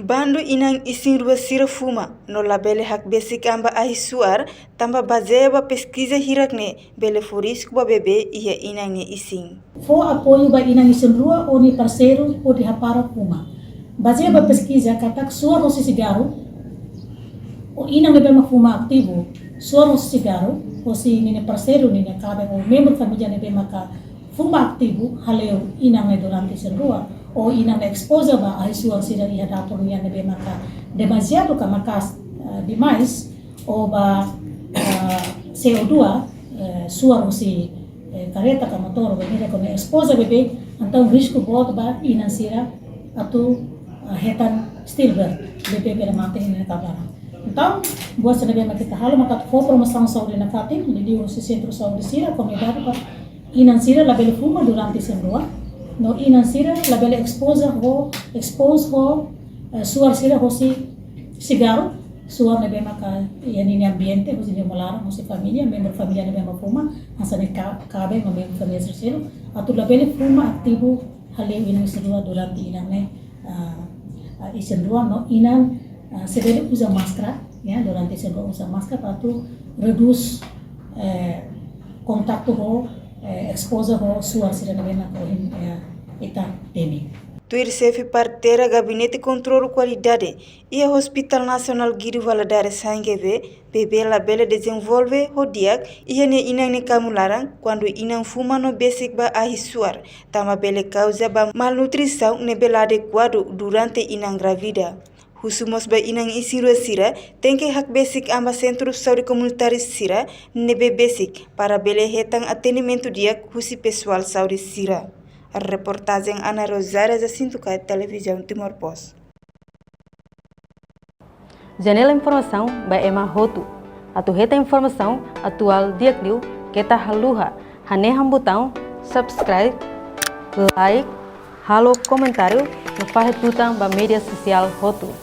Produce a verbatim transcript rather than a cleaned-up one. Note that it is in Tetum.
Bandu inan isin-rua sira fuma no labele hakbesik an ba ahi-suar, tanba bazeia ba peskiza hirak-ne'e bele fó risku ba bebé iha inan nia isin. Fó apoiu ba inan isin-rua ou nia parseiru hodi hapara fuma. Bazeia ba peskiza katak suar hosi sigarru, ou inan ne'ebé mak fuma ativu, suar hosi sigarru, hosi ninia parseiru, ninia kaben, ou membru família ne'ebé maka fuma ativu, hale'u inan ne'e durante isin-rua, ou inan ne'e expose ba ahi-suar sira iha dapur nian ne'ebé maka demaziadu ka maka'as, eh, demais, ou ba, eh, C O dua, eh, suar hosi, eh, karreta ka motór, ou bebé ne'ebé expose bebé, entaun risku boot ba inan sira atu, eh, hetan stillbirth, bebé bele mate iha nia kaben laran. Entaun, buat sira ne'ebé mak ita halo maka atu fó promosaun saúde nafatin, liuliu hosi sentru saúde sira, komunidade para inan sira labele fuma durante isin-rua, no inan sira labele expose ho, expose ho, eh, suar sira hosi sigarru, suar ne'ebé maka iha ninia ambiente, hosi ninia uma laran, hosi família, membru família ne'ebé mak fuma, hanesan nia ka-, kaben, membru família sira seluk, atu labele fuma ativu hale'u inan isin-rua durante inan ne'e, ah, ah, isin-rua, no inan, ah, sei bele uza máskara, ya, durante isin-rua uza máskara para atu redús, eh, kontaktu ho, eh, expose ho suar sira ne'ebé mak ohin, eh, ita temi. Tuir xefe parteira Gabinete Kontrolu Kualidade iha Hospital Nasionál Guido Valadares, H N G V, bebé labele dezenvolve ho di'ak iha nia inan nia kamu laran kuandu inan fuma no besik ba ahi-suar, tanba bele kauza ba malnutrisaun ne'ebé la adekuadu durante inan grávida. Husu mós ba inan isin-rua sira tenke hakbesik an ba sentru saúde komunitáriu sira ne'ebé besik para bele hetan atendimentu di'ak husi pesoál saúde sira. Reportajen Ana Rosária, Jacinto Caio, Televizaun Timor Post. Janela informasaun ba ema hotu. Atu hetan informasaun atuál di'ak liu, keta haluha hanehan butaun subscribe, like, halo komentáriu no fahe tutan ba média sosiál hotu.